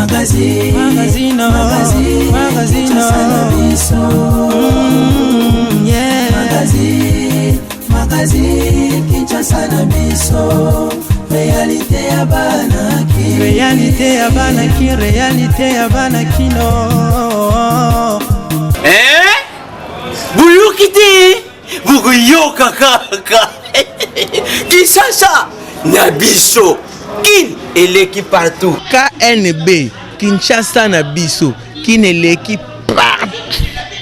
Magazine, magazine, magazine, magazine na biso. Yeah. Magazine, magazine, Kinshasa na biso. Réalité ya bana ki. Réalité ya bana ki, réalité ya bana kino. Eh? Boyoki te bokoyoka kaka Kinshasa na biso kin eleki partout. KNB Kinshasa na biso kin eleki partout.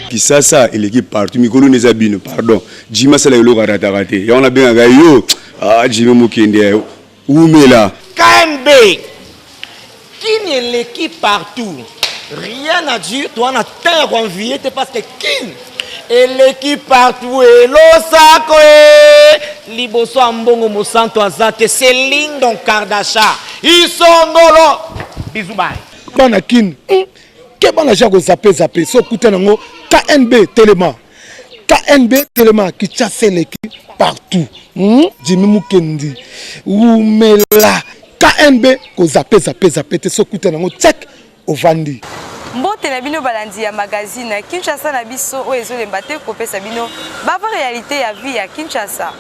Kisasa eleki partout mikolo nde eza bino pardon Jimmy asala eloko arataka te yango nabengaka yo ah Jimmy mokende wumela. KNB kin eleki partout rien à dire toza na temps ya ko envier te parce que kin eleki partout elosako e liboso ya mbongo mosantu aza te c'est Lindon Kardasha isongolo bisous bye. Bana kin hum keba na ja ko zappe zappe soki okuta nango KNB telema KNB telema Kinshasa eleki partout hum Jimmy Mukendi wumela KNB ko zappe zappe zappe te soki okuta nango check ovandi. Mbote na bino balandi ya magazine Kinshasa na biso oyo ezolemba te kopesa bino ba vraie realite ya vie ya Kinshasa.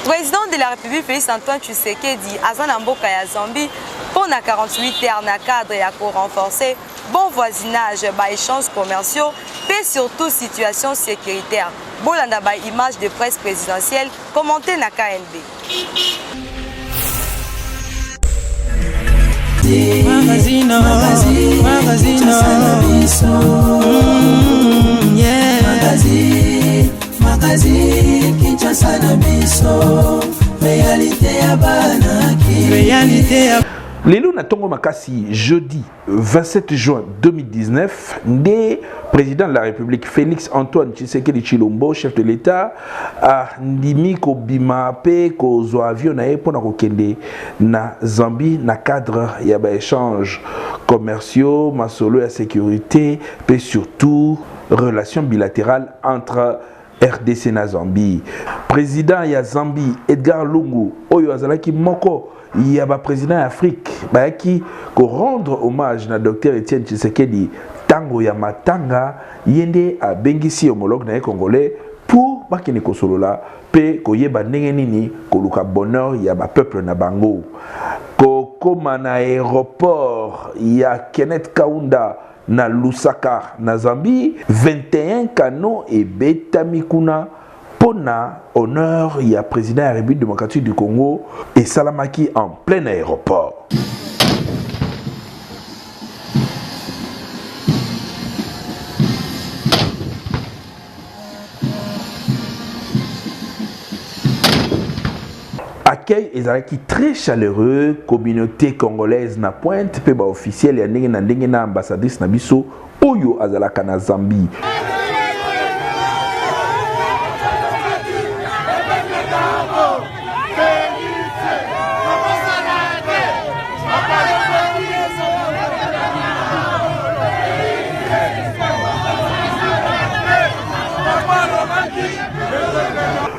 Président de la République Félix Antoine Tshisekedi aza na mboka ya Zambie mpo na 48 heures na cadre ya ko renforcer bon voisinage, ba échanges commerciaux mpe surtout situation sécuritaire. Bolanda ba images de presse présidentielle commentées na KNB. Magazine, magazine, yeah. Magazine, magazine, Kinshasa na biso, réalité ya bana ki. Réalité ya Lelo na tongo makasi jeudi 27 juin 2019 nde président de la République Félix Antoine Tshisekedi Tshilombo chef de l'État andimi kobima pe kozwa avion na ye mpona kokende na Zambie na cadre ya ba échanges commerciaux, masolo ya sécurité pe surtout relations bilatérales entre RDC na Zambie. Président ya Zambie Edgar Lungu oyo azalaki moko ya ba président ya Afrique bayaki ko rendre hommage na docteur Etienne Tshisekedi tango ya matanga ye nde abengisi homologue na ye congolais pour bakende kosolola pe koyeba ndenge nini koluka bonheur ya ba peuple na bango. Kokoma na aéroport ya Kenneth Kaunda Na Lusaka, na Zambie, 21 canons ebetami kuna mpo na honneur ya president ya Republique democratique du Congo esalamaki en plein aeroport. Accueil ezalaki très chaleureux, communauté congolaise na pointe pe ba officiels ya ndenge na ndenge na ambassadrice na biso oyo azalaka na Zambie.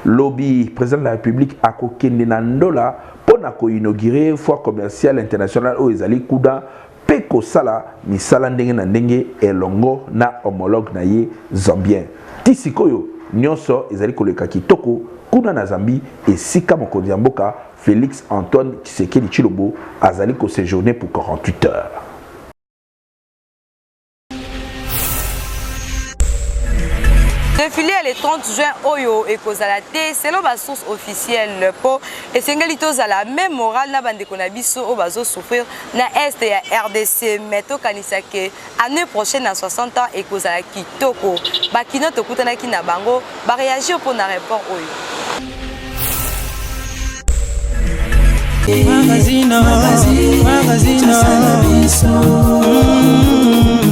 Lobi président de la République akokende na Ndola mpo na ko-inaugurer foire commerciale internationale oyo ezali kuna mpe kosala misala ndenge na ndenge elongo na homologue na ye zambien. Ti sikoyo nyonso ezali koleka kitoko kuna na Zambie esika mokonzi ya mboka Felix Antoine Tshisekedi Tshilombo azali ko sejourner pour 48 heures. Defile ya le 30 juin oyo ekozala te selon ba sources officielles mpo esengeli tozala même moral na bandeko na biso oyo bazo souffrir na est ya RDC mais tokanisa ke année prochaine na 60 ans ekozala kitoko. Ba kinois tokutanaki na bango ba reagir mpo na report oyo. Magazine, magazine,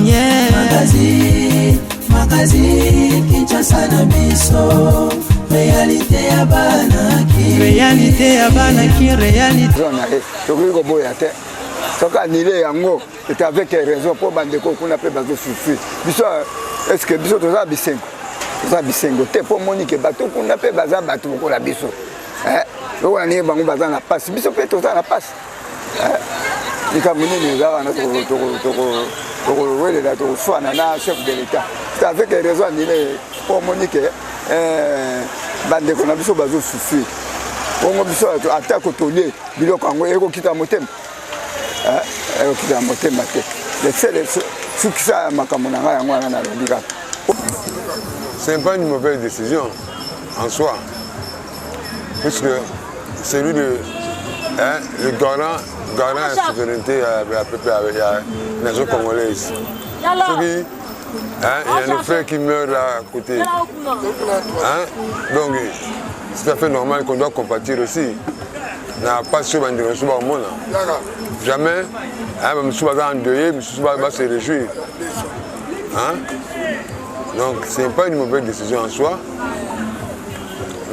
yeah. Magazine, magazine, Kinshasa na biso, réalité ya bana ki. Réalité ya bana ki, réalité. Tokoki koboya te soki anile yango c'est avec raison mpo bandeko kuna mpe bazosouffrir biso est ce que biso toza bisengo. Toza bisengo te mpo omoni ke bato kuna mpe baza bato lokola biso. Eh, lokola ndenge bango baza na mpasi, biso mpe toza na mpasi. Eh, likambo nini eza wana tokowelela tokoswana na chef de l'état c'est avec raison anile mpo omoni ke eh, bandeko na biso bazosouffrir bongo biso atako tolie biloko yango ekokita motema eh, ekokita motema te lesele sukisa makambo na ngai yango wana nalobi kaka. Ce n'est pas une mauvaise décision en soi, puisque c'est lui le, hein, le garant, garant de la souveraineté à, à, à, à, la nation congolaise. Celui, hein, il y a nos frères qui meurent là à côté. Hein? Donc, c'est tout à fait normal qu'on doit compatir aussi. Na pas sur bandeko mosusu bakomona jamais hein, bamosusu baza endeuillé, mosusu ba se réjouir. Hein? Donc, ce n'est pas une mauvaise décision en soi.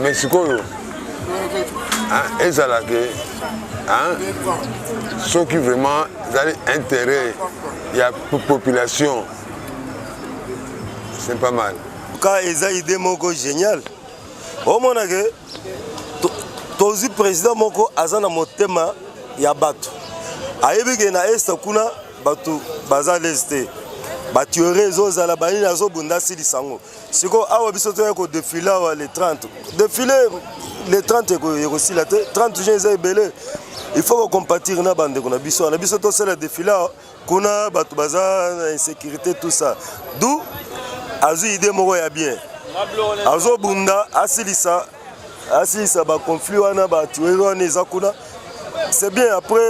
Mais sikoyo, hein, ezala ke, hein, soki vraiment ezali intérêt ya population, c'est pas mal. Ka eza idée moko génial. Omona ke tozwi président moko aza na motema ya bato. Ayebi ke na est kuna bato baza l'aise te. Ba tuerie ezozala banini azobunda asilisa yango. Sikoyo awa biso toya ko défiler awa le 30. Défiler le 30 ekosila te. 30 juin eza ebele. Il faut ko compatir na bandeko na biso. Na biso tosala défiler awa kuna bato baza na insécurité tout ça. D'où azwi idée moko ya bien. Azobunda asilisa asilisa ba conflit wana ba tuerie wana eza kuna. C'est bien après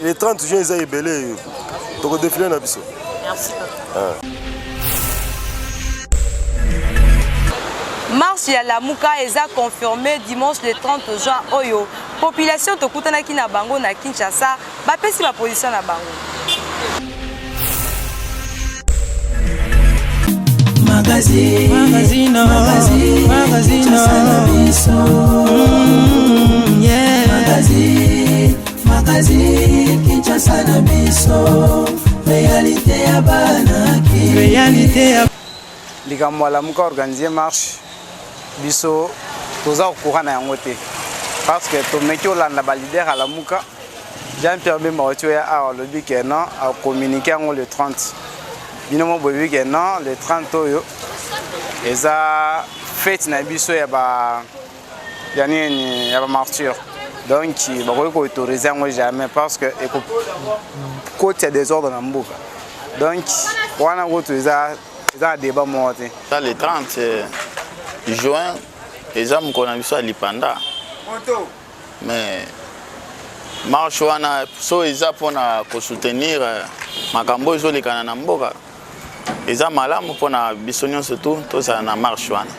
le 30 juin eza ebele toko défiler na biso. Merci. Ah. Marche ya Lamuka eza confirmé dimanche le 30 juin oyo. Population tokutanaki na bango na Kinshasa bapesi ba position na bango. Magazine, magazine, magazine, magazine, yeah. Magazine, magazine, Kinshasa na biso, réalité ya bana ki, réalité ya likambo ya Lamuka organiser marche biso toza au courant na yango te parce que tomeki olanda ba leader ya Lamuka. Jean-Pierre Bemba auti oya awa alobi ke non acommunique yango le 30. Bino mo boyebi ke non le 30 oyo eza fête na biso ya ba ya nini ya ba martyrs. Donc bakoki ko autoriser yango jamais parce que ekokotia désordre na mboka. Donc wana kutu eza eza na débat moko te. Ça le 30 juin eza mokolo na biso ya lipanda. Mais marche wana so eza mpona kosoutenir makambo oyo ezolekana na mboka eza malamu mpona biso nyonso tu tozala na marche wana.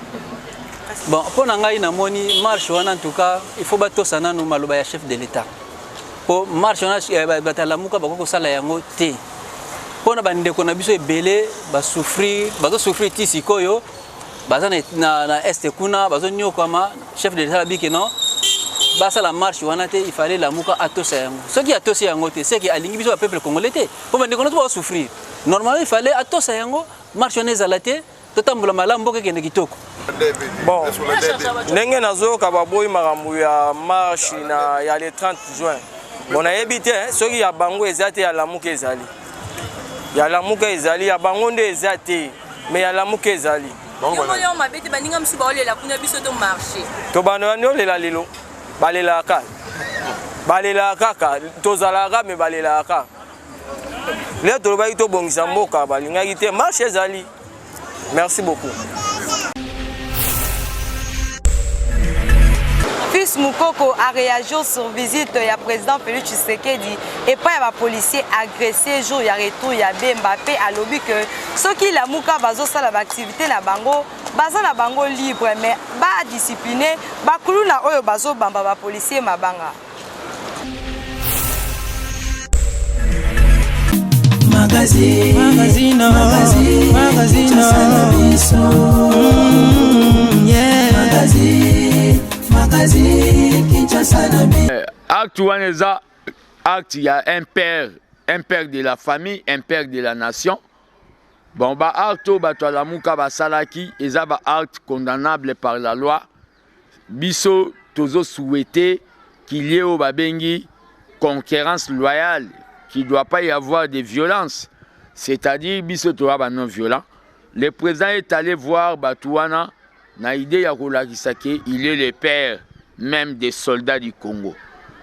Bon, mpo na ngai namoni marche wana en tout cas il faut batosa nanu maloba ya chef de l'État. Po marche wana bato ya Lamuka bakoki kosala yango te. Mpo na bandeko na biso ebele basouffrir, bazosouffrir ti sikoyo baza na, na, na est kuna bazonyokwama. Chef de l'État abiki non basala marche wana te, il fallait Lamuka atosa yango. Soki atosi yango te, c'est que alingi biso ba peuple congolais te. Po bandeko na biso bazosouffrir. Normalement il fallait atosa yango, marche wana ezala te, totambola malamu mboka ekende kitoko. Bon, ndenge nazoyoka baboyi makambo ya marche na ya le 30 juin. Bon, nayebi te soki ya bango eza te, ya Lamuka ezali. Ya Lamuka ezali, ya bango nde eza te, mais ya Lamuka ezali. Yo moni yango mabe te, baninga mosusu baolela kuna biso to marché. To bando bandi olela lelo, balelaka. Balelaka kaka, tozalaka mais balelaka. Lelo tolobaki tobongisa mboka, balingaki te, marche ezali. Merci beaucoup. Fils Mukoko a réagi sur visite ya président Félix Tshisekedi et pas ya policier agressé jour ya retour ya Bemba pe alobi que soki Lamuka bazosala ba activité na bango baza na bango libre mais ba discipliner ba kuluna oyo bazobamba ba policier mabanga. Magazine, magazine, magazine, magazine, yeah. Magazine, magazine, Kinshasa na biso. Acte wana eza acte ya un père, un père de la famille, un père de la nation. Bon, ba acte oyo bato ya Lamuka basalaki eza ba acte condamnable par la loi. Biso tozo souhaiter qu'il y ait oyo babengi concurrence loyale, qu'il doit pas y avoir de violence. C'est-à-dire biso toza ba non violent. Le président est allé voir bato wana na idée ya kolakisa que il est le père même des soldats du Congo.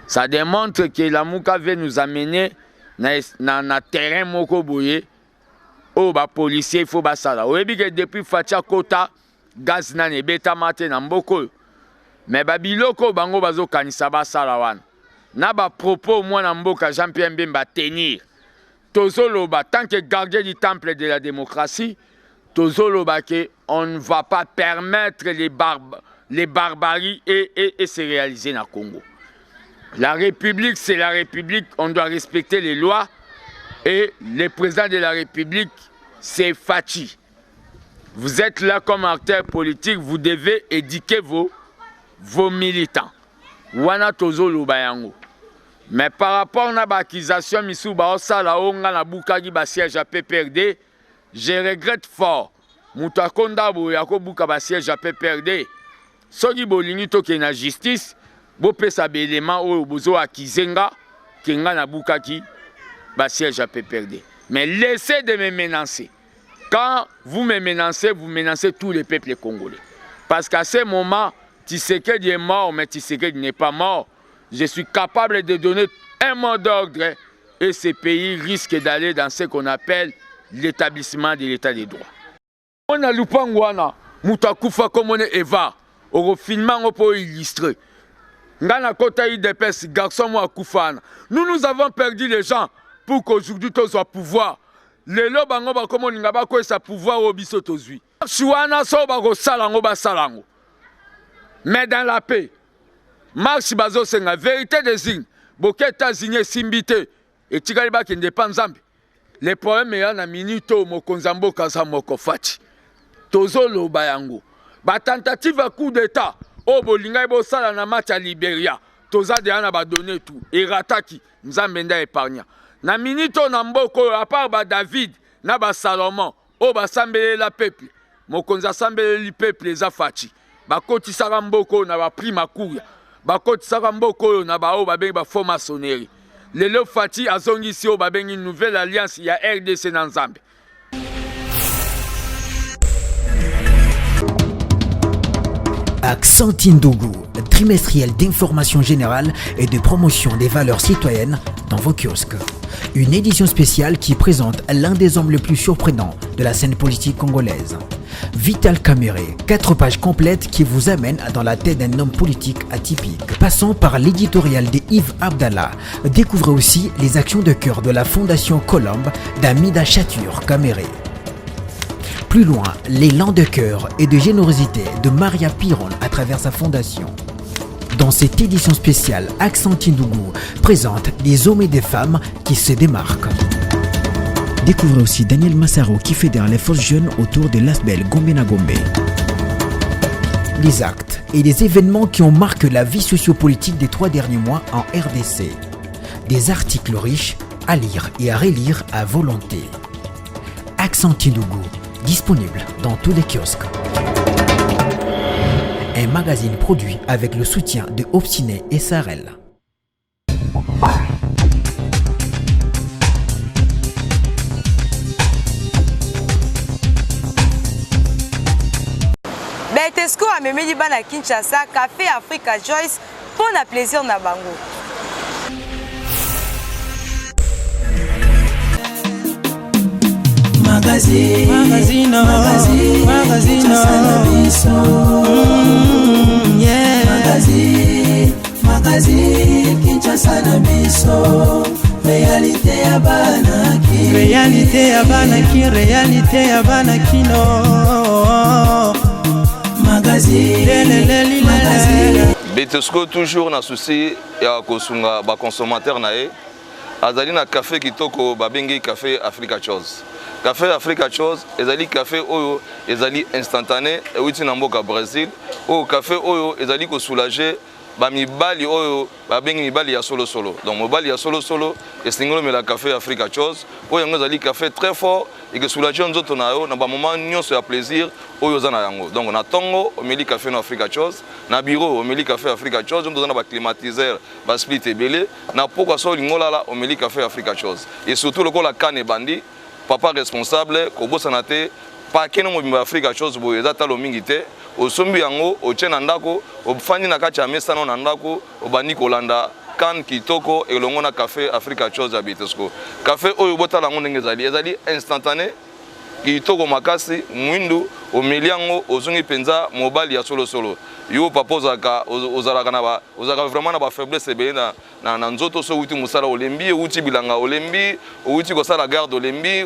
Ça démontre que Lamuka veut nous amener na, na, na terrain moko boye oyo ba policiers il faut basala. Oyebi que depuis Fatshi akota gaz nani ebetama te na mboka oyo. Mais ba biloko oyo bango bazokanisa basala wana na ba propos mwana mboka Jean-Pierre Bemba tenir tozoloba tant que gardien du temple de la démocratie tozoloba que on ne va pas permettre les, barb les barbaries et, et, et se réaliser na Congo. La République, c'est la République, on doit respecter les lois et le président de la République, c'est Fatshi. Vous êtes là comme acteur politique, vous devez éduquer vos, vos militants. Wana tozoloba yango. Mais par rapport na ba accusation misusu baosala o nga nabukaki ba siège ya PPRD, je regrette fort. Moto akonda boye akobuka ba siège ya PPRD. Soki bolingi tokende na justice, bopesa ba éléments oyo bozo accuser nga ke nga nabukaki ba siège ya PPRD. Mais laissez de me menacer. Quand vous me menacez, vous menacez tous les peuples congolais. Parce qu'à ce moment, Tshisekedi est mort, mais Tshisekedi n'est pas mort. Je suis capable de donner un mot d'ordre et ce pays risque d'aller dans ce qu'on appelle l'établissement de l'état de droit. On a lupango wana, moto akufa komone Eva, okofilma yango mpo illustre. Nga nakota UDPS, garçon moko akufa wana. Nous, nous avons perdu les gens pour qu'aujourd'hui tozwa pouvoir. Lelo bango bakoma olinga bakwesa pouvoir oyo biso tozwi. Marche wana soki bakosala yango basala yango. Mais dans la paix. Marche bazosenga vérité des urnes. Boke États-Unis esimbi te. Etikali bakende epa Nzambe. Le problème eya na minute oyo mokonzi ya mboka aza moko Fatshi. Tozoloba yango. Ba tentative ya coup d'état oyo bolingaki bosala na match ya Liberia. Toza deja na ba données tout. Erataki. Nzambe nde épargna. Na minute oyo na mboka oyo à part ba David na ba Salomon oyo basambelela peuple, mokonzi asambeleli peuple eza Fatshi. Bakotisaka mboka oyo na ba prix makuya, bakotisaka mboka oyo na ba oyo babengi ba faux maçonnerie. Lelo Fatshi azongisi oyo babengi nouvelle alliance ya RDC na Nzambe. Accent Ndougou, trimestriel d'information générale et de promotion des valeurs citoyennes dans vos kiosques. Une édition spéciale qui présente l'un des hommes les plus surprenants de la scène politique congolaise. Vital Kamerhe, quatre pages complètes qui vous amènent dans la tête d'un homme politique atypique. Passant par l'éditorial de Yves Abdallah, découvrez aussi les actions de cœur de la Fondation Colombe d'Amida Chatur Kamerhe. Plus loin, l'élan de cœur et de générosité de Maria Piron à travers sa fondation. Dans cette édition spéciale, Accent Ndougou présente des hommes et des femmes qui se démarquent. Découvrez aussi Daniel Massaro qui fédère les forces jeunes autour de l'Asbel Gombe na Gombe. Les actes et les événements qui ont marqué la vie sociopolitique des trois derniers mois en RDC. Des articles riches à lire et à relire à volonté. Accent Ndougou, disponible dans tous les kiosques. Un magazine produit avec le soutien de Obstiné et Sarel. Betesco amemeli bana Kinshasa Café Africa Joyce mpo na plaisir na bango. Magazine, magazine, magazine, magazine, yeah. Magazine, magazine, Kinshasa na biso. Réalité ya bana ki. Réalité ya bana ki, réalité ya bana kino. Magazine, magazine. Betesco toujours na souci ya kosunga ba consommateur na ye azali na café kitoko babengi café Africa Chose. Café Africa Chose ezali café oyo ezali instantané euti na mboka Brésil oyo café oyo ezali kosoulager. Ba mibali oyo babengi mibali ya solo solo. Donc mobali ya solo solo esengeli omela cafe Africa Chose. Oyo yango ezali cafe très fort eke soulager nzoto na yo na ba moment nyonso ya plaisir oyo oza na yango. Donc na tongo omeli cafe na Africa Chose, na bureau omeli cafe Africa Chose, oza na ba climatiseur, ba split ebele, na pokwa so olingi olala omeli cafe Africa Chose. Et surtout lokola CAN ebandi, Papa responsable kobosana te paquet no mobimba ya Africa chose boye eza talo mingi te osombi yango otie na ndako ofandi na kati ya mesa no na ndako obandi kolanda kan kitoko elongo na cafe Africa chose ya Bitesco cafe oyo botala yango ndenge ezali ezali instantané kitoko makasi mwindu omeli yango ozongi mpenza mobali ya solosolo yo papa ozalaka ozalaka na ba ozalaka vraiment na ba faiblesse ebele na na, na nzoto so owuti mosala olembi owuti bilanga olembi owuti kosala garde olembi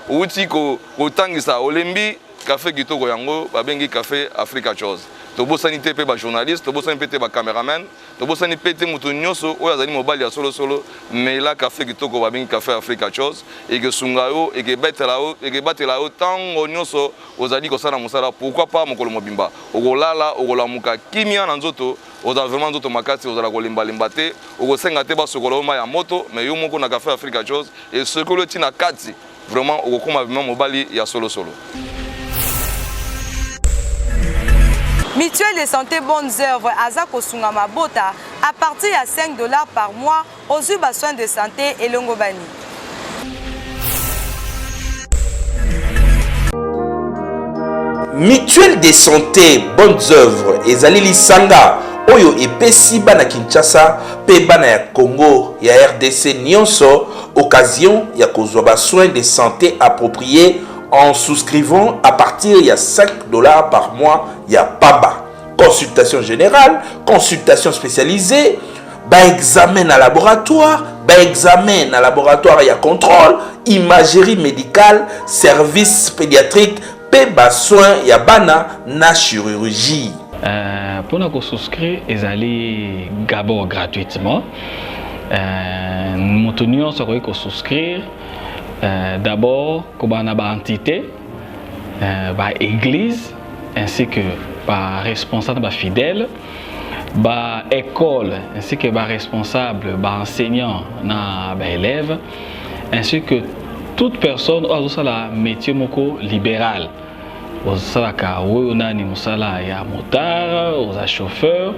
owuti kotangisa olembi kafe kitoko yango babengi cafe africa chose tobosani te mpe bajournaliste tobosani mpe te bacameraman tobosani mpe te moto nyonso oyo azali mobali ya solosolo mela kafe kitoko babengi cafe africa chose ekesunga yo ekebetela yo ekebatela yo ntango nyonso ozali kosala mosala pourquoi pas mokolo mobimba okolala okolamuka kimia na nzoto Ozala vraiment nzoto makasi, ozala kolemba lemba te, okosenga te basokola yo mayi ya moto, mais yo moko na cafe Africa Chose esokoli yo ti na kati, vraiment okokoma vraiment mobali ya solo solo. Mutuelle de santé Bonnes Œuvres aza kosunga mabota à partir ya 5 dollars par mois ozwi ba soins de santé elongobani. Mutuelle de santé Bonnes Œuvres ezali lisanga oyo epesi bana Kinshasa mpe bana ya Congo ya RDC nyonso occasion ya kozwa ba soins de santé appropriés en souscrivant à partir ya 5 dollars par mois ya pamba. Consultation générale, consultation spécialisée, ba examen na laboratoire, ba examen na laboratoire ya contrôle, imagerie médicale, service pédiatrique pe ba soins ya bana na chirurgie. Euh, pona ko souscrire ezali d'abord gratuitement. Euh, moto nyonso akoki ko souscrire euh, d'abord kobanda ba entité euh, ba église ainsi que ba responsable ba fidèle ba école ainsi que ba responsable ba enseignant na ba élève ainsi que toute personne oyo azosala métier moko libéral osalaka oyo nani mosala ya motard oza chauffeur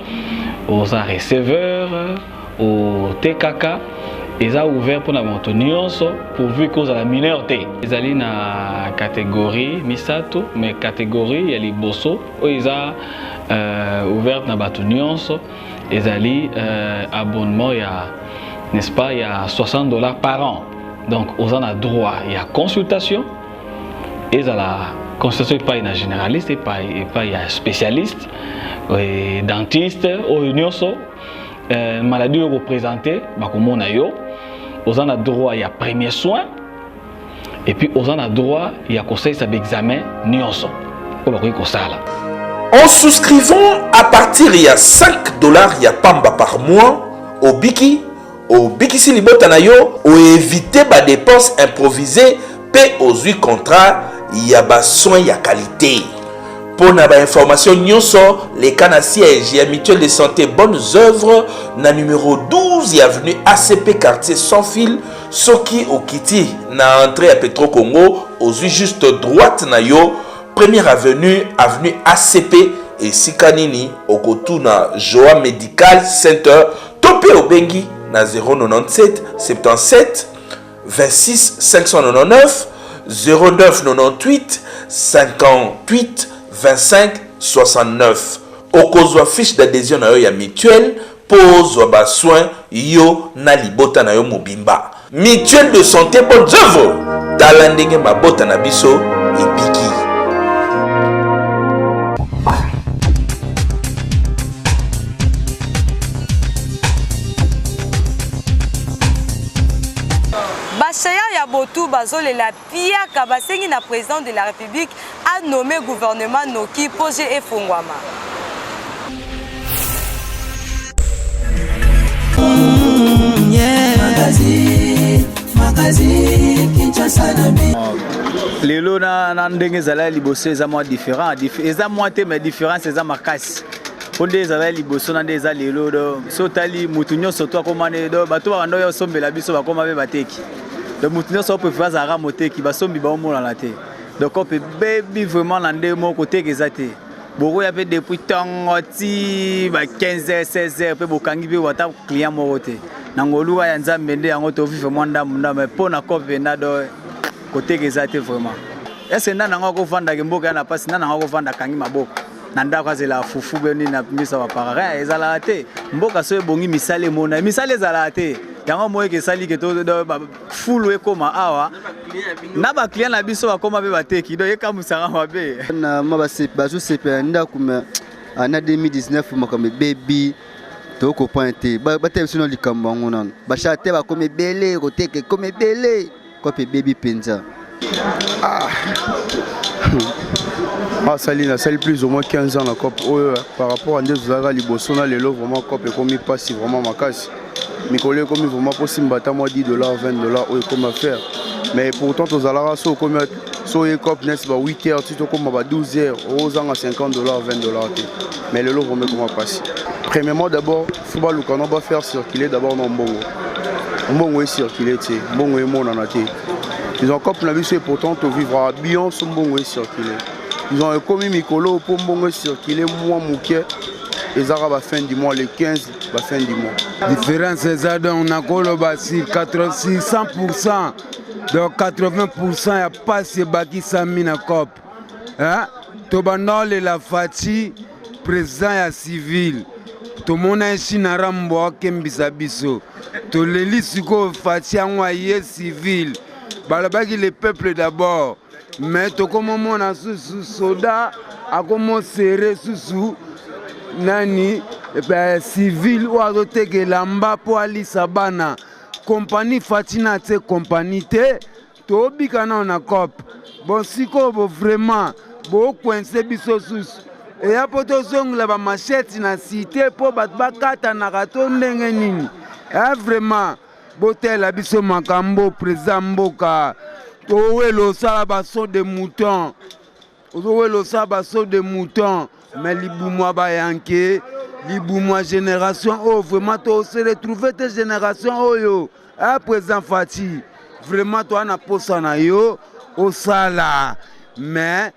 oza receveur otekaka eza ouvert mpona moto nyonso pourvu que ozala mineur te ezali na catégorie misato mais catégorie ya liboso oyo eza euh, ouverte na bato nyonso ezali euh, abonnement ya n'est-ce pas ya 60 dollars par an donc oza na droit ya consultation ezala consultation epai na généraliste epai epai ya spécialiste dentiste oyo nyonso euh, maladie oyo okopresente bakomona yo oza na droit ya premier soin et puis oza na droit ya kosalisa baexamen nyonso oyo bakoki kosala En souscrivant à partir ya 5 dollars ya pamba par mois, obiki, obikisi libota na yo, oevite ba dépenses improvisées pe ozwi contrat ya ba soins ya qualité. Mpo na ba information nyonso, leka na siège ya mutuelle de santé Bonnes Œuvres na numero 12 ya avenue ACP quartier sans fil. Soki okiti na entrée ya Petro Congo, ozwi juste droite na yo, première avenue, avenue ACP, esika nini okotuna Joa Medical Center to mpe obengi na 097 77 26 599 09 98 58 25 69 okozwa fiche d'adhesion na yo ya mutuelle mpo ozwa ba soins yo na libota na yo mobimba. Mutuelle de santé bonnes œuvres, tala ndenge mabota na biso ebiki. Bashayar ya Botu bazolela piaka basengi na président de la République a nommé gouvernement noki mpo je efongwama. Lelo na, na ndenge ezalaki liboso eza mwa différent, eza mwa te mais différence eza makasi. Mpo nde ezalaki liboso na nde eza lelo do so otali motu nyonso to akoma nde do bato babanda oya osombela biso bakoma mpe bateki. Donc motu nyonso oprefere azalaka moteki, basombi baomonana te. Donc cope ebebi vraiment na nde moko koteka eza te. Bokoya mpe depuis ntongo ti ba 15 heures 16 heures mpe bokangi mpe ata client moko te. Na ngoluka ya Nzambe nde yango tovivre mwa ndambu ndambu, mais mpo na cope mpenza do koteka eza te vraiment. Est-ce que nani yango akovandaka mboka ya na mpasi, nani yango akovanda akangi maboko na ndako azelaka fufu be nini na miso ya baparent? Rien ezalaka te. Mboka so ebongi misala emona, misala ezalaka te. Yango moyeke esali ke fulu ekoma awa na baclient na biso bakoma mpe bateki, donc ekamwisaka mabe. Na ma bazosepela ndako me na 2019 makambo ebebi, tokoprendre te. Batala biso na likambo yango nano, bachate bakomi ebele, koteka ekomi ebele, kope ebebi mpenza. Asali nasali plus ou moins 15 ans na cop oyo. Par rapport à nde tozalaka liboso na lelo, vraiment cop ekomi mpasi vraiment makasi. Mikolo ekomi vraiment mpo ata mwa 10 dollars, 20 dollars oyo ekomi affaire. Mais pourtant tozalaka so okomi so oye cop neti ba 8 heures ti tokóma ba 12 heures, ozanga 50 dollars, 20 dollars te. Mais lelo vraiment ekoma mpasi. Premièrement, d'abord faut baluka no bafaire circuler d'abord na mbongo, mbongo ecircule te, mbongo emonana te. Disons cop na biso, et pourtant tovivra bien so mbongo ecircule. Disons ekomi mikolo mpo mbongo ecircule mwa moke, ezaka bafin du mois, le 15, bafin du mois. Différence eza, donc nakoloba si 600, donc 80 ya pasi ebakisami na cop. Tobanda olela Fatshi, président ya civile, tomona esi na Rambo akembisa biso, toleli. Sikoyo Fatshi yango aye civile, balobaki le peuple d'abord, mais tokomomona susu soda akomosere susu nani civile oyo azoteka elamba mpo alisa bana. Kompani Fatshi na atie kompani te, tobika nao na cop. Bon, sikoyo bo vraiment bocoincer biso susu, eya mpo tozongela bamachete na cité mpo bato bakatanaka to ndenge nini? Vraiment botela biso makambo. Président mboka, towela osala basaut de mouton, ozowela osala basaut de mouton, mais libumu ya bayanke, libumu ya génération oyo, vraiment tose retrouve te. Génération oyo, président Fatshi, vraiment toza na posa na yo osala, mais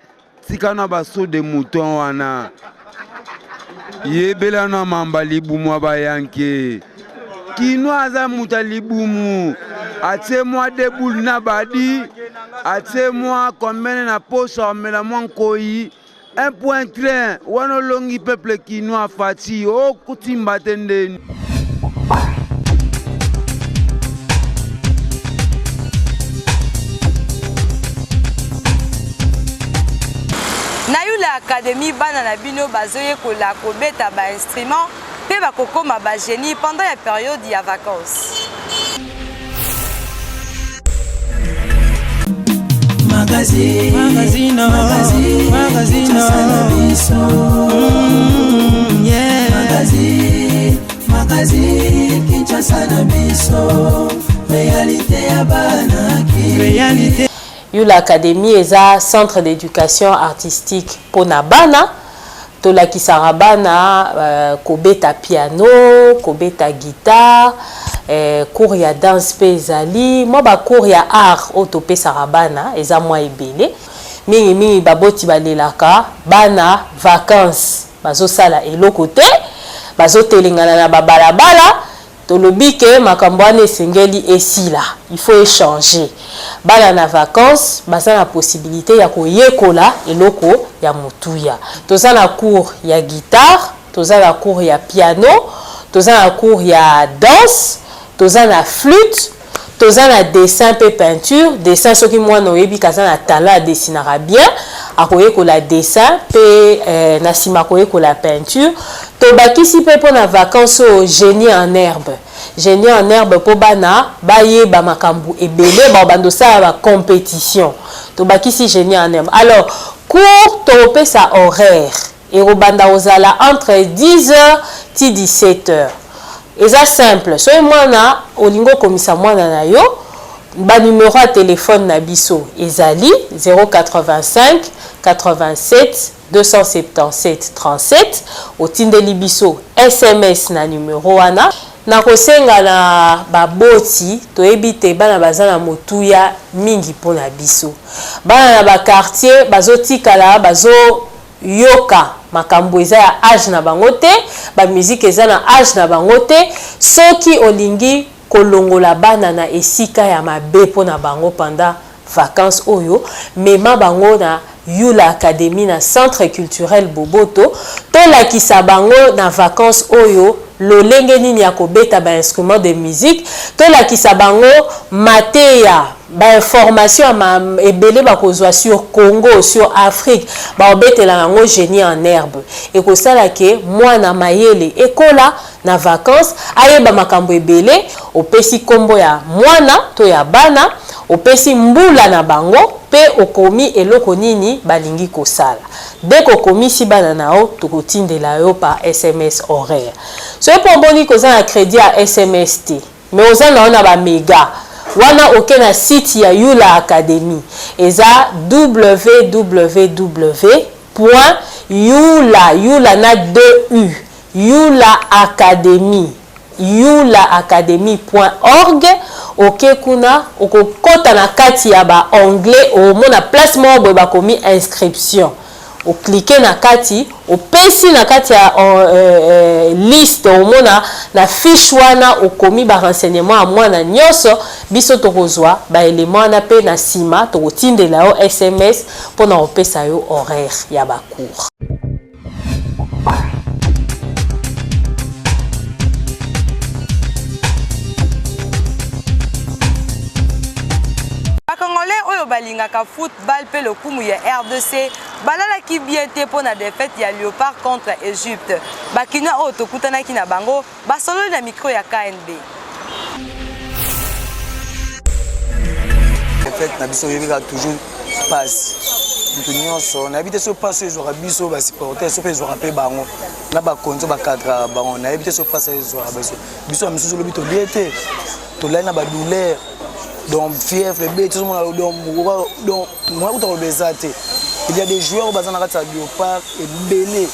tika na basaut de mouton wana, yebela na mamba libumu ya bayanke. Kino aza moto ya libumu, atie mwa deboule na badi, atie mwa combene na poche, amela mwa nkoi, un point train wana olongi peuple kinois. Fatshi okutimba te ndeni. Na Yula Academy, bana na bino bazoyekola kobeta bainstrument mpe bakokoma bagenie pendant ya période ya vacances. Magazine, magazine, magazine, magazine, yeah. Magazine, magazine, Kinshasa na biso, réalité ya bana réalité. Yula Academy eza centre d'éducation artistique mpona bana. Tolakisaka bana kobeta piano, kobeta guitare, cours ya danse mpe ezali. Mwa bacours ya art oyo topesaka bana eza mwa ebele. Mingimingi baboti balelaka bana vacances bazosala eloko te, bazotelengana na babalabala. Tolobi ke makambo wana esengeli esila, il faut echanger. Bana na vacances baza na possibilité ya koyekola eloko ya motuya. Toza na cours ya guitare, toza na cours ya piano, toza na cours ya danse, toza na flûte, toza na dessin mpe peinture. Dessin, soki mwana oyebi kaza na talent, adesinaka bien, akoyekola dessin mpe na nsima akoyekola peinture. Tobakisi mpe mpona vacances oyo génie en herbe, génie en herbe mpo bana bayeba makambo ebele, babanda osala bacompétition. Tobakisi génie en herbe. Alors cours tokopesa horaire ekobanda kozala entre 10 heures ti 17 heures. Eza simple, soki mwana olingi okomisa mwana na yo, banumero ya telefone na biso ezali 085 87. 277 37 otindeli biso sms na numero wana. Nakosenga na baboti, toyebi te bana baza na motuya mingi mpo na biso. Bana na ba quartier bazotikala bazo yoka makambo eza ya age na bango te, ba musique eza na age na bango te. Soki olingi kolongola bana na esika ya mabe mpo na bango pendant vacances oyo, mema bango na Yula Academy na Centre Culturel Boboto, tolakisa bango na vacances oyo lolenge nini ya kobeta ba instruments de musique, tolakisa bango mateya, ba informations ya ma ebele bakozwa sur Congo, sur Afrique, bakobetela yango genie en herbe. Ekosala ke mwana mayele ekola na vacances, ayeba makambo ebele. Opesi kombo ya mwana to ya bana, opesi mbula na bango pe okomi eloko nini balingi kosala. Dès que okomisi bana na yo, tokotindela yo par sms horaire. Soki pe omoni ke oza na credit ya sms te, mais oza na yo na ba mega, wana oke na site ya Yula Academy, eza www point yula, yula na deux u, Yula Academy, yulaacademy point org, oke kuna okokota na kati ya ba onglet, okomona place moko boye bakomi inscription, o cliquer na kati, opesi na kati ya liste, okomona na fiche wana okomi ba renseignement ya mwana nyonso. Biso tokozwa ba element wana pe na sima tokotindela yo sms pona kopesa yo horaire ya ba cours. Ba Congolais oyo balingaka football mpe lokumu ya rdc balalaki bien te mpo na defaite ya Leopard contre Egypte. Ba Kinois oyo tokutanaki na bango basololi na micro ya KNB. Fete na biso oyebi kaka toujours pasi moto nyonso nayebi te soki mpasi oyo ezwaka biso basupporter soki ezwaka mpe bango na bakonzi oyo bacadraka bango nayebi te soki mpasi ezwaka biso biso ya misusu lobi tolie te tolali na badouleur donc fièvre ebeti ozomona donc donc moya kuta koloba eza te. Il y a des joueurs oyo baza na kati ya léopard ebele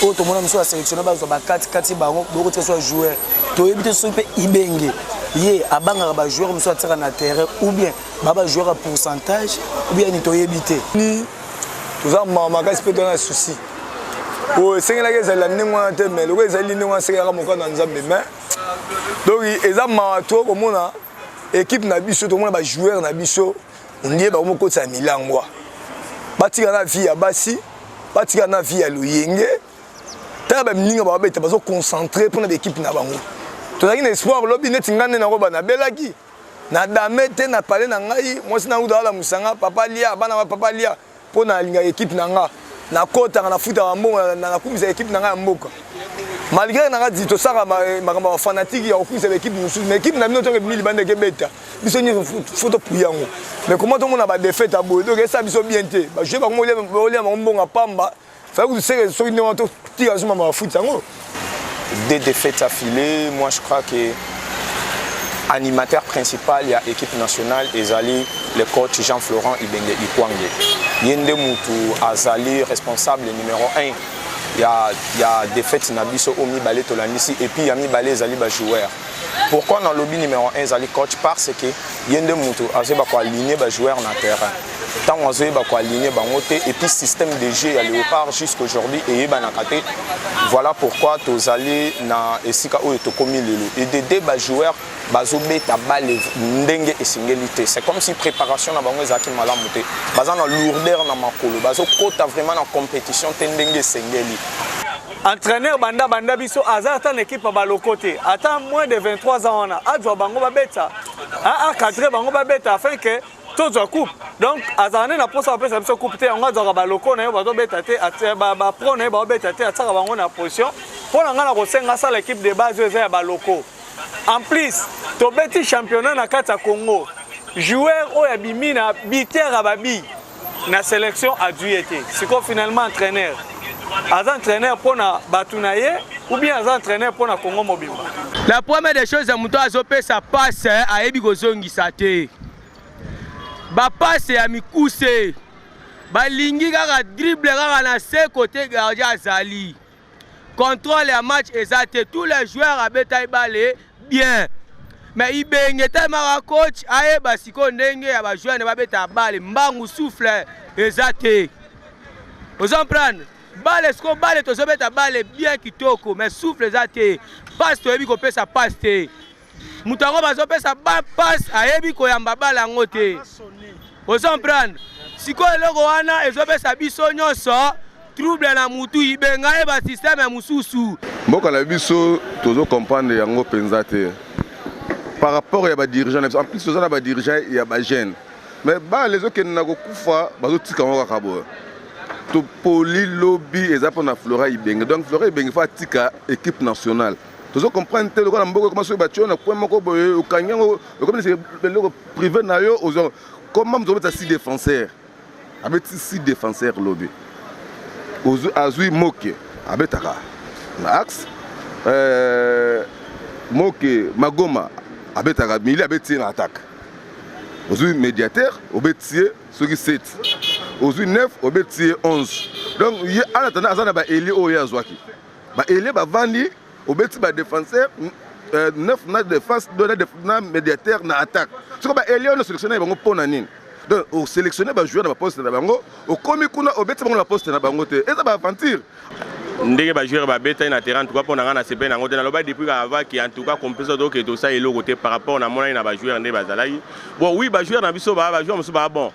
oyo tomona mosusu baselectionne bazwa bakati kati bango bokotika so ya joueur toyebi te soki mpe ibenge ye abangaka bajoueur mosusu atiaka na terrain ou bien ba bajoueur ya pourcentage ou bien ni toyebi te. Toza mawa makasi mpe toza na souci oyo esengelaki ezalela ndenge wana te, mais lokola ezali ndenge wana esengelaka mokano ya Nzambe. Mais donc eza mawa to komona équipe na biso, tomona bajoueur na biso ondie bango mokotisa milangwa, batika na vie ya basi, batika na vie ya loyenge. Tala bamininga babeta, bazo concentre mpona baekipe na bango. Tozalaki na espoir lobi neti ngai nde nakoba nabelaki na dame te na pale na ngai mwasi na nguta alamusa nga papa lia bana ba papa lia mpo nalingaka ekipe na nga, nakotaka nafutaka mbongo nakumisa ekipe na ngai ya mboka malgré na nga di tosaka makambo ya bafanatike ya kokumisa baekipe mosusu, mais ekipe na bino ntongo ebimi libanda ekebeta biso nyonso fo topuya yango. Mais comment tomona badefete ya boye? Donc esala biso bien te, bajoue bango bolia bango mbongo ya pamba. Fallait que seke soki ndenge wana totika biso mama bafuti yango. Deux défaites affilées, moi je crois que animateur principal ya équipe nationale ezali le coach Jean-Florent Ibenge Ikwange. Ye nde mutu azali responsable numéro 1 ya défaite na biso oyo mibale tolandisi, et puis ya mibale ezali ba joueurs. Pourquoi na lobi numéro 1 ezali coach? Parce que ye nde mutu azoyeba ko aligner ba joueurs na terrain. Ntango azoyeba ko aligner bango te, et puis système de jeu ya Léopard jusqu'aujourd'hui eyebanaka te. Voilà pourquoi tozali na esika oyo tokomi lelo. Et de deux ba joueurs bazobeta balle ndenge esengeli te. C'est comme si préparation na bango ezalaki malamu te. Baza na lourdeur na makolo, bazokota vraiment na compétition te ndenge esengeli. Entraîneur banda banda biso aza ata na équipe ya baloko te, ata moins de 23 ans wana azwa bango babeta, a cadre bango babeta afin que tozwa coupe. Donc azala nde na mposa bapesa biso coupe te, yango azwaka baloko na ye bazobeta te, bapro na ye bazobeta te, atiaka bango na position. Mpo na ngai na kosenga asala équipe de base oyo eza ya baloko. En plus tobeti championnat na kati ya Congo, joueur oyo abimi na buteur ya babi na sélection adui ye te. Sikoyo finalement entraîneur aza entraîneur mpona bato na ye ou bien aza entraîneur mpona Congo mobimba? La première des choses, moto azopesa passe ayebi kozongisa te, bapasse ya mikuse. Balingi kaka dribble kaka na se kote gardien azali. Contrôle ya match eza te. Tous les joueurs abetaki bale bien. Mais Ibenge telemaka coach ayeba sikoyo ndenge ya ba joueurs ne babeta bale mbangu souffle eza te. Ozo comprendre? Bale sikoyo bale tozobeta bale bien kitoko mais souffle eza te. Passe toyebi kopesa passe te. Moto yango bazopesa ba passe ayebi koyamba bale yango te. Ozo comprendre? Sikoyo eloko wana ezopesa biso nyonso trouble na mutu ibenga ye ba système ya mosusu. Mboka na biso tozo comprendre yango mpenza te par rapport ya ba dirigeants na biso. En plus toza na ba dirigeants ya ba jeunes mais bale ezokende na kokufa, bazotika yango kaka boye. Topoli lobi eza mpona Flora Ibenge, donc Flora Ibenge fo atika équipe nationale. Tozo comprendre te lokola mboka ekoma soki batio na coin moko boye okangi yango ekomi neti eloko privé na yo. Ozwa comment moto obeta six défenseur, abeti six défenseur lobi, azwi moke abetaka na axe, moke magoma abetaka milieu, abeti ye na attaque. Ozwi médiateur obeti ye soki 7, ozwi 9 obeti ye 11. Donc ye en attendant aza na baelie oyo ye azwaki baelie bavandi, obeti badéfenseur 9 na défense, na médiateur na attaque. Soki baelie wana sélectionne bango mpo na nini? Donc osélectionne bajoueur na baposte na bango, okomi kuna obeti bango na baposte na bango te, eza baaventure. Ndenge bajoueur babetaki na terrain, en tout cas mpo na ngai nasepeli nango te. Naloba depuis avant ke en tout cas compétition toke tosala eloko te par rapport namonaki na bajoueur nde bazalaki. Bon oui, bajoueur na biso baa bajoueur mosusu baa bon,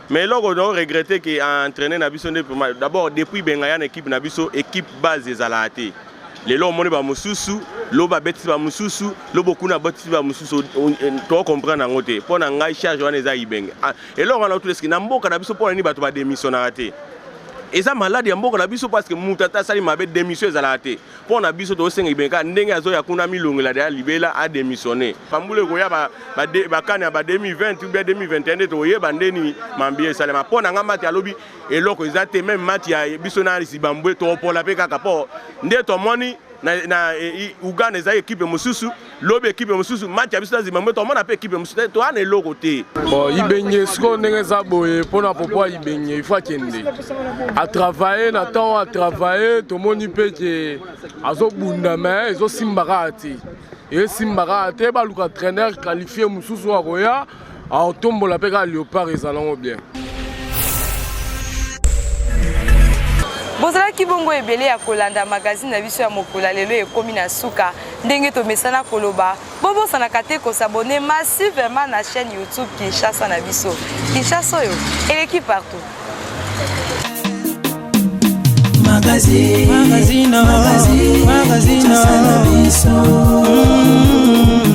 mais eloko no regretter ke entraîner na biso nde d'abord depuis benga ya na équipe na biso, équipe base ezalaka te. Lelo omoni bamosusu lo babetisi bamosusu lobo kuna abetisi bamosusu, tocomprendre yango te. Mpo na ngai charge wana eza Ibenge. Eloko wana otuleski na mboka na biso, mpo na nini bato badémissionnaka te? Eza malade ya mboka na biso, parce que moto ata asali mabe, démission ezalaka te. Mpo na biso tozosenga Ibenge kaka ndenge azoya kuna milongela deya libela, adémissionne. Bambula ekoya, bakane ya ba 2020 ou bien 2021 nde tokoyeba ndeni mambi esalema. Mpo na ngai mati alobi eloko eza te, même mati ya biso na Zimbabwe tokopola mpe kaka, mpo nde tomoni na Uganda ezali équipe mosusu, lobi équipe mosusu, match ya biso na Zimbabwe tomona mpe équipe mosusu, toza na eloko te. Bon, Ibenge sikoyo ndenge eza boye, mpona popo ya Ibenge, il faut akende atravaille na ntango atravaille. Tomoni mpe ke azobunda me ezosimba kaka te, esimba kaka te. Baluka entraîneur qualifié mosusu akoya aotombola mpe kaka Léopard, ezalango bien. Bozalaki bongo ebele ya kolanda magazine na biso ya mokolo ya lelo. Ekomi na suka. Ndenge tomesana koloba, bobosanaka te kosabone massivement na chaîne YouTube Kinshasa na biso. Kinshasa oyo eleki partout. Magazine, magazine, magazine, magazine, Kinshasa na biso.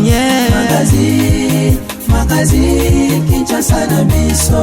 Yeah. Magazine, magazine, Kinshasa na biso.